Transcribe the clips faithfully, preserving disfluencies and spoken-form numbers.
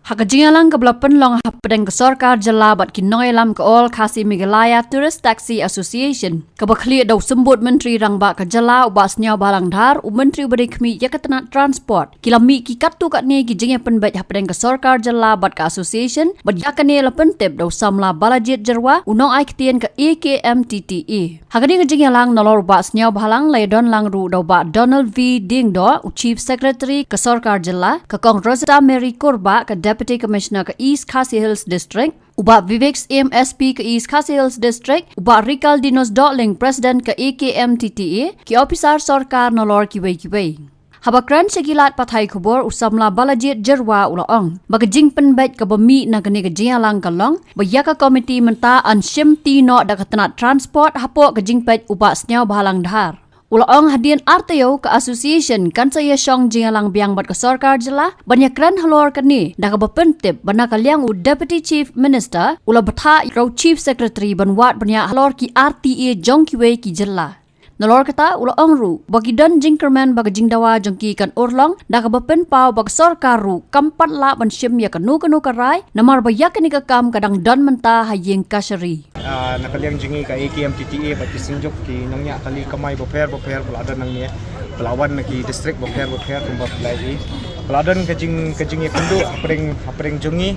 Ha ka jingïalang kaba la pynlong hapdeng ka sorkar jylla bad ki nongïalam ka All Khasi Meghalaya Tourist Taxi Association, kaba khlieh da u Symbud Myntri Rangbah ka jylla u Bah Sniawbhalang Dhar, u Myntri uba dei khmih ïa ka tnat transport, ki la mih ki katto katne ki jingïapynbeit hapdeng ka sorkar jylla bad ka association, bad ïa kane la pyntip da u samla Balajied Jyrwa, u nongai ktien ka A K M T T A. Ha kane ka jingïalang nalor u Bah Sniawbhalang la ïadon lang ruh da u Bah Donald V Diengdoh, u Chief Secretary ka sorkar jylla, ka Kong Rosetta Mary Kurbah, ka Deputy Commissioner ka East Khasi Hills District, u Bah Vivek M, S P ka East Khasi Hills District, u Bah Rikaldinus Dohling, President ka A K M T T A, ki ophisar sorkar nalor kiwei kiwei. Haba kren sha ki lad pathai khubor, u samla Balajied Jyrwa u la ong ba ka jingpynbeit kaba mih na kane ka jingïalang ka long ba ïa ka komiti mynta yn shimti noh da ka tnat transport hapoh ka jingpeit u Bah Sniawbhalang Dhar. U la ong hadien ar taïew ka association kan sa ïashong jingïalang biang bad ka sorkar jylla ban ïakren halor kane da kaba pyntip ba na ka liang u Deputy Chief Minister u la bthah ïa u Chief Secretary ban wad bniah halor ki R T A jong kiwei ki jylla. Nalor kata u la ong ruh ba ki don jingkyrmen ba ka jingdawa jong ki kan urlong da kaba pynpaw ba ka sorkar ruh kam pat lah ban shim ïa kano kano ka rai namar ba ïa kane ka kam ka dang don mynta ha ïing kashari. Ah, na ka liang jong ngi ka A K M T T A bad ki synjuk ki nongñiah kali kamai bapher bapher ba la don nangne, ba la wan na ki district bapher bapher kumba phi la ïohi, ba la don ka jing, ka jingïakynduh hapdeng, hapdeng jong ngi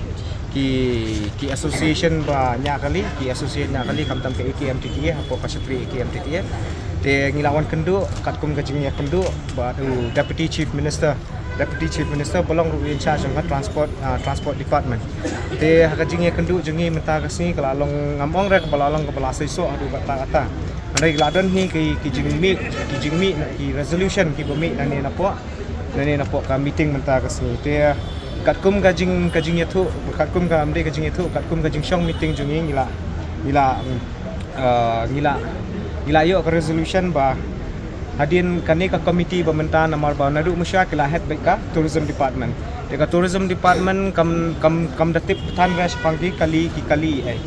ki, ki association ba ñiah kali, ki association ñiah kali khamtam ka A K M T T A hapoh ka shatri A K M T T A. Te ngi la wan kynduh katkum ka jingïakynduh bad u Deputy Chief Minister, Deputy Chief Minister ba long ruh in charge jong ka transport, ah, transport department. Te ha ka jingïakynduh jong ngi mynta ka sngi ka la long, ngam ong re kaba la long kaba la seisoh haduh katta katta. Hynrei la don hi ki, ki jingmih, ki jingmih, ki resolution kiba mih nangne napoh, nangne napoh ka meeting mynta ka sngi. Te katkum ka jing, ka jingïathuh, katkum ka, ym dei ka jingïathuh, katkum ka jingshong meeting jong ngi, ngi la, ngi la, mm, ah, ngi la, ngi la ïoh ka resolution ba hadien kane ka committee ba mynta namar ba naduh mynshuwa ki la head beit ka tourism department. Te ka tourism department kam, kam, kam da tip than re shaphang ki kali, ki kali ei,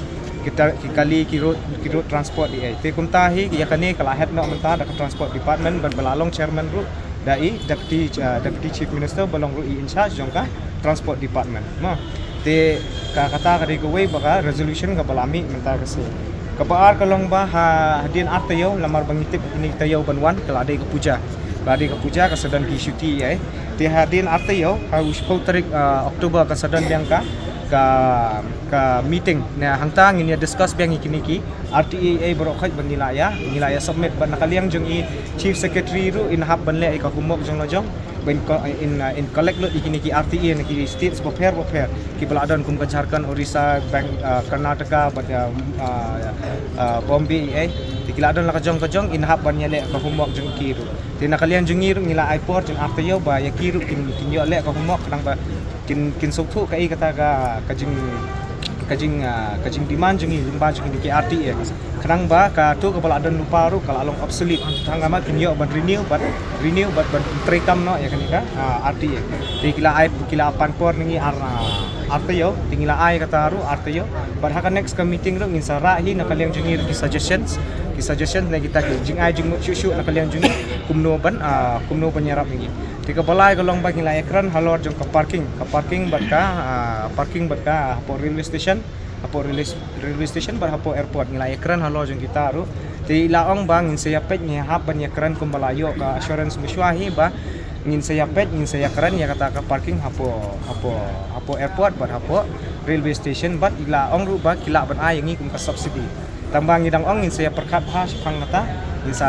ki ta, ki kali, ki road, ki road transport ei. Te kumta hi ïa kane ka la head noh mynta da ka transport department bad ba la long chairman ruh da i Deputy, ah, Deputy Chief Minister ba long ruh i in charge jong ka transport department. Mo. Te ka, kata ka dei kawei ba ka resolution kaba la mih mynta ka sngi. Kaba ar ka long ba ha, hadien ar taïew, lamar ba ngi tip kine ki taïew ban wan ka la dei ka puja. Ka la dei ka puja, ka sa don ki shuti ei. Te hadien ar taïew, ha u shiphew tarik, ah, October ka sa don biang ka, ka, ka meeting. Na hangta ngin ïa discuss biang ïa kine ki R T A ei baroh khoit ba ngi la ïa, ngi la ïa submit bad na ka liang jong i Chief Secretary ruh in hap ban leh ïa ka homework jong la jong. Ba in co-, in, uh, in collect lut ïa kine ki R T A na ki states bapher bapher. Kiba la don kum ka Jharkhand, Orissa, Bang-, uh, Karnataka, bad, uh, uh, uh, Bombay ei. Te ki la don la ka jong ka jong in hap ban ïaleh ka homework jong ki ruh. Te na ka liang jong ngi ruh ngi la ai por jong ar taïew ba ïa ki ruh kin, kin ïoh leh ka homework khnang ba kin, kin sngewthuh kaei kata ka, ka jing, ka jing, ah, ka jingdemand jong ngi lyngba jong ngi ki R T A. Khnang ba kato kaba la don lypa ruh ka la long obsolete. Tang kama kin ïoh ban renew, ban renew, ban, ban treikam noh ïa kane ka, ah, R T A. Te ki la ai, ki la pan por na ngi ar, ah, ar taïew, te ngi la ai kata ruh ar taïew. Bad ha ka next ka meeting ruh ngin sa rah hi na ka liang jong ngi ruh ki suggestions, ki suggestions na kita ki jingai jingmut shuh shuh na ka liang jong ngi kumno ban, ah, kumno ban ïarap ïa ngi. Te kaba lai ka long ba ngi la ïakren halor jong ka parking, ka parking bad ka, ah, parking bad ka hapoh railway station, hapoh railway, railway station bad hapoh airport ngi la ïakren halor jong kita ruh. Te i la ong ba ngin sa ïapeit, ngi hap ban ïakren kumba la ïoh ka assurance mynshuwa hi ba ngin sa ïapeit, ngin sa ïakren ïa kata ka parking hapoh, hapoh, hapoh airport bad hapoh railway station bad i la ong ruh ba ki lah ban ai ïa ngi kum ka subsidy. Tang ba ngi dang ong ngin sa ïa pyrkhat bha shaphang kata, ngin sa,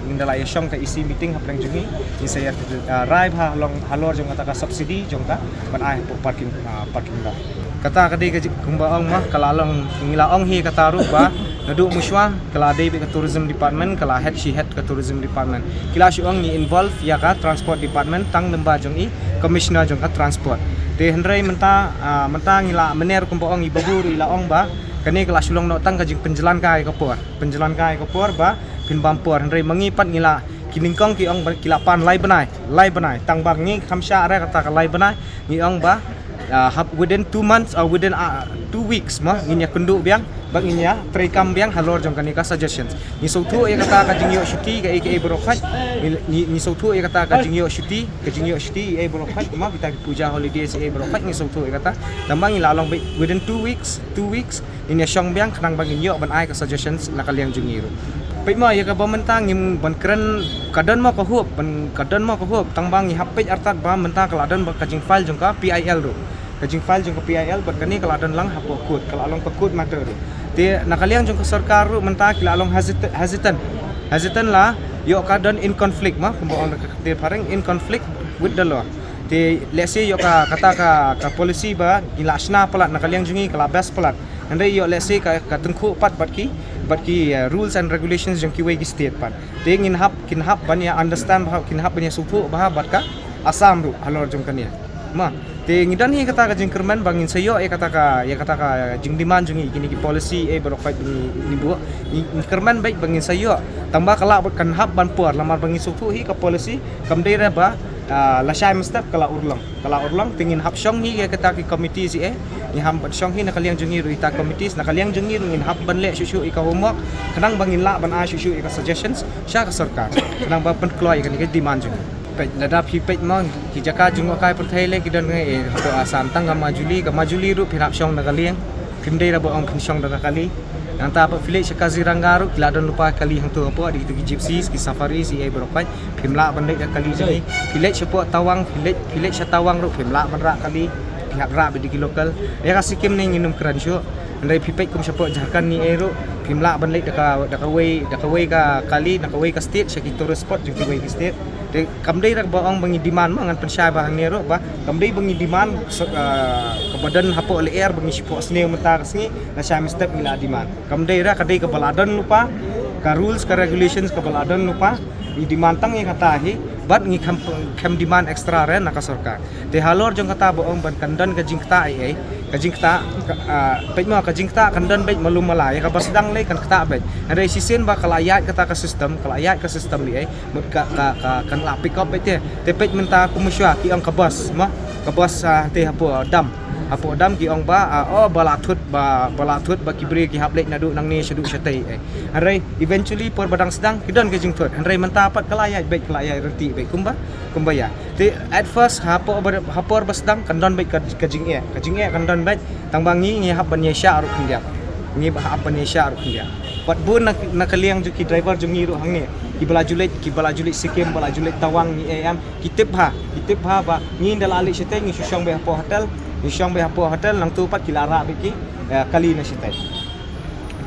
ngin da la ïa shong ka E C meeting hapdeng jong ngi, ngin sa ïa, ah, rai bha halor, halor jong kata ka subsidy jong ka ban ai hapoh parking, ah, parking lot. Kata ka dei ka jing, kumba ong ma, ka la long, ngi la ong hi kata ruh ba naduh mynshuwa ka la dei beit ka tourism department, ka la head, shi head ka tourism department. Ki la shu ong ngi involve ïa ka transport department tang lyngba jong i commissioner jong ka transport. Te hynrei mynta, ah, mynta ngi la, mynner kumba ong i babu ruh i la ong ba kane ka la shu long noh tang ka jingpynjlan kai ka por. Pynjlan kai ka por ba pynbam por, hynrei ma ngi pat ngi la, ki nyngkong ki ong ba ki la pan lai bnai, lai bnai. Tang ba ngi kham shah re kata ka lai bnai, ngi ong ba, ah, hap within two months or within, ah, two weeks ma ngin ïa kynduh biang. Ngin ïa treikam biang halor jong kane ka suggestions. Ngi sngewthuh ïa kata ka jingïoh shuti ka A K A baroh khoit. Ngi, ngi, ngi sngewthuh ïa kata ka jingïoh shuti, ka jingïoh shuti A K A baroh khoit. Kumba kita ki puja holidays A K A baroh khoit ngi sngewthuh ïa kata. Tangba ngi la long beit within two weeks, two weeks. Ngin ïa shong biang khnang ba ngin ïoh ban ai ka suggestions na ka liang jong ngi ruh. Peit mo ïa kaba mynta ngim ban kren ka don mo ka hup, ban ka don mo ka hup, tangba ngi hap peit artat ba mynta ka la don ba ka jingfile jong ka P I L ruh. Ka jingfile jong ka P I L bad kane ka la don lang hapoh court, ka la long ka court matter ruh. Te na ka liang jong ka sorkar ruh mynta ki la long hesitant, hesitant. Hesitant la ïoh ka don in conflict mo, kumba ong da ka ktien phareng, in conflict with the law. Te let's say ïoh ka, kata ka, ka policy ba ngi la shna palat na ka liang jong ngi ka la best palat. Hynrei ïoh let's say ka, ka tyngkhuh pat bad ki, bad ki, uh, rules and regulations jong kiwei ki state pat. Te ngin hap, kin hap ban ïa understand bha, kin hap ban ïa sngewthuh bha bad ka Assam ruh halor jong kane. Mo. Te ngi don hi kata ka jingkyrmen ba ngin sa ïoh ïa kata ka, ïa kata ka jingdemand jong ngi kine ki policy A K A baroh khoit ngi, ngi buh. Ngi, ngi kyrmen beit ba ngin sa ïoh. Tangba ka lah bad kan hap ban por namar ba ngi sngewthuh hi ka policy kam dei re ba, ah, lashai mynstep ka la urlong. Ka la urlong te ngin hap shong hi ïa kita ki committees A K A. Ngin hap ban shong hi na ka liang jong ngi ruh ita committees, na ka liang jong ngi ruh ngin hap ban leh shuh shuh ïa ka homework. Khnang ba ngin lah ban ai shuh shuh ïa ka suggestions sha ka sorkar. Khnang ba pynkloi ïa kane ka demand jong ngi. Peit lada phi peit mo ki jaka jngohkai pyrthei lei ki don ngi, eh, hapoh Assam tang ka Majuli, ka Majuli ruh phin hap shong da ka liang. Phim dei da ba ong phin shong da ka kali. Nangta pat phi leit sha Kaziranga ruh ki la don lypa kali hangto hapoh, da kito ki gypsies, ki safaris, A K A baroh khoit. Phim lah ban leit da kali jong ngi. Phi leit shapoh Tawang, phi leit, phi leit sha Tawang ruh phim lah ban rah kali. Phi hap rah beit da ki local. Ïa ka Sikkim ne ngin ym kren shuh. Hynrei phi peit kum shapoh Jharkhand ne ei ruh phim lah ban leit da ka, da kawei, da kawei ka kali, da kawei ka state sha ki tourist spot jong kiwei ki state. Te kam dei da ba ong ba ngi demand mo, ngan pynshai bha hangne ruh ba kam dei ba ngi demand, so, ah, kaba don hapoh lyer ba ngi shu phohsniew mynta ka sngi, lashai mynstep ngi la demand. Kam dei da, ka dei kaba la don lypa, ka rules ka regulations kaba la don lypa. Ngi demand tang ïa kata hi bad ngi khlem, khlem demand extra re na ka sorkar. Te halor jong kata ba ong ban kan don ka jingktah ei ei, ka jingktah, ka, ah, peit mo ka jingktah kan don beit malu mala, ïa kaba sdang lei kan ktah beit. Hynrei shisien ba ka la ïaid kata ka system, ka la ïaid ka system ei ei, mut ka, ka, ka kan la pick up beit te. Te peit mynta kum shuwa ki ong ka bus mo, ka bus, ah, te hapoh dam. Hapoh dam ki ong ba, ah, oh, ba la thut, ba, ba la thut ba ki briew ki hap leit naduh nangne shaduh shatei ei. Hynrei eventually por ba dang sdang ki don ka jingthut. Hynrei mynta pat ka la ïaid beit, ka la ïaid rynti beit kumba, kumba ïa. Te at first ha por ba, ha por ba sdang kan don beit ka, ka jingeh, ka jingeh kan don beit. Tangba ngi, ngi hap ban ïa shah ruh khyndiat. Ngi hap ban ïa shah ruh khyndiat. Wat bun na, na ka liang jong ki driver jong ngi ruh hangne, ki ba la ju leit, ki ba la ju leit Sikkim, ba la ju leit Tawang, ngi ei em, ki tip bha, ki tip bha ba ngi ynda la leit shatei ngi shu shong beit hapoh hotel, ngi shong beit hapoh hotel, nangtu pat ki la rah beit ki, eh, kali na shatei.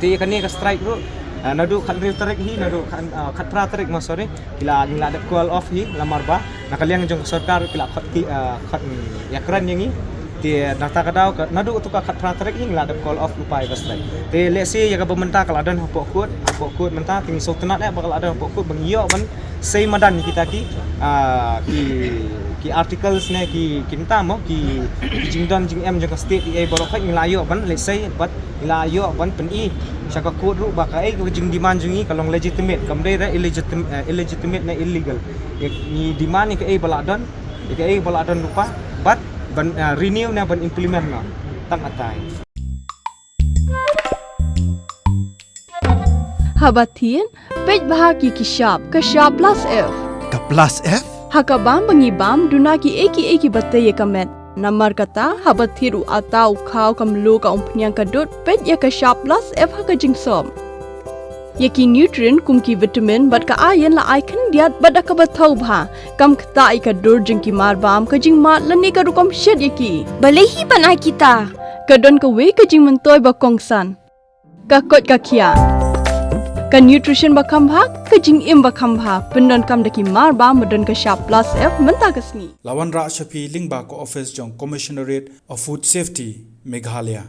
Te ïa kane ka strike ruh, ah, naduh khathynriew tarik hi, naduh khat, ah, khatphra tarik mo, sorry. Ki la, ngi la dep call off hi, namar ba na ka liang jong ka sorkar ki la khot ki, ah, khot, mm, ïakren ïa ngi. Te nangta ka daw ka, naduh tu ka khatphra tarik hi ngi la dep call off lypa ïa ka strike. Te let's say ïa kaba mynta ka la don hapoh court, hapoh court mynta te ngi sngewtynnat eh ba ka la don hapoh court ba ngi ïoh ban sei madan ïa kita ki, ah, ki, ki articles ne ki, ki mynta mo, ki, ki jingdon jingem jong ka state A K A baroh khoit ngi la ïoh ban, let's say, bad ngi la ïoh ban pyni sha ka court ruh ba kaei ka jingdemand jong ngi ka long legitimate, kam dei re illegitim-, eh, illegitimate ne illegal. Ïa ngi demand ïa kaei ba la don, ïa kaei ba la don lypa, bad ban, eh, renew ne ban implement noh tang katai. Haba thied, peit bha ki ki shap, ka shap plus F. Ka plus F? Ha ka bam ba ngi bam, duna kiei kiei kiba tei ïa ka met. Namar kata, haba thied u atta u khaw ka mluh ka umphniang ka dud, peit ïa ka shap plus F ha ka jingsop. Ïa ki nutrient kum ki vitamin bad ka iron la ai khyndiat bad da kaba thaw bha. Kam ktah ïa ka dur jong ki mar bam, ka jingmad lane ka rukom shet ïa ki. Balei hi ban ai kita? Ka don kawei ka jingmyntoi ba kongsan. Ka koit ka khiah. Ka nutrition ba kham bha, ka jingim ba kham bha. Pyndonkam da ki mar bam ba don ka shap plus F mynta ka sngi. La wanrah sha phi lyngba ka office jong Commissionerate of Food Safety, Meghalaya.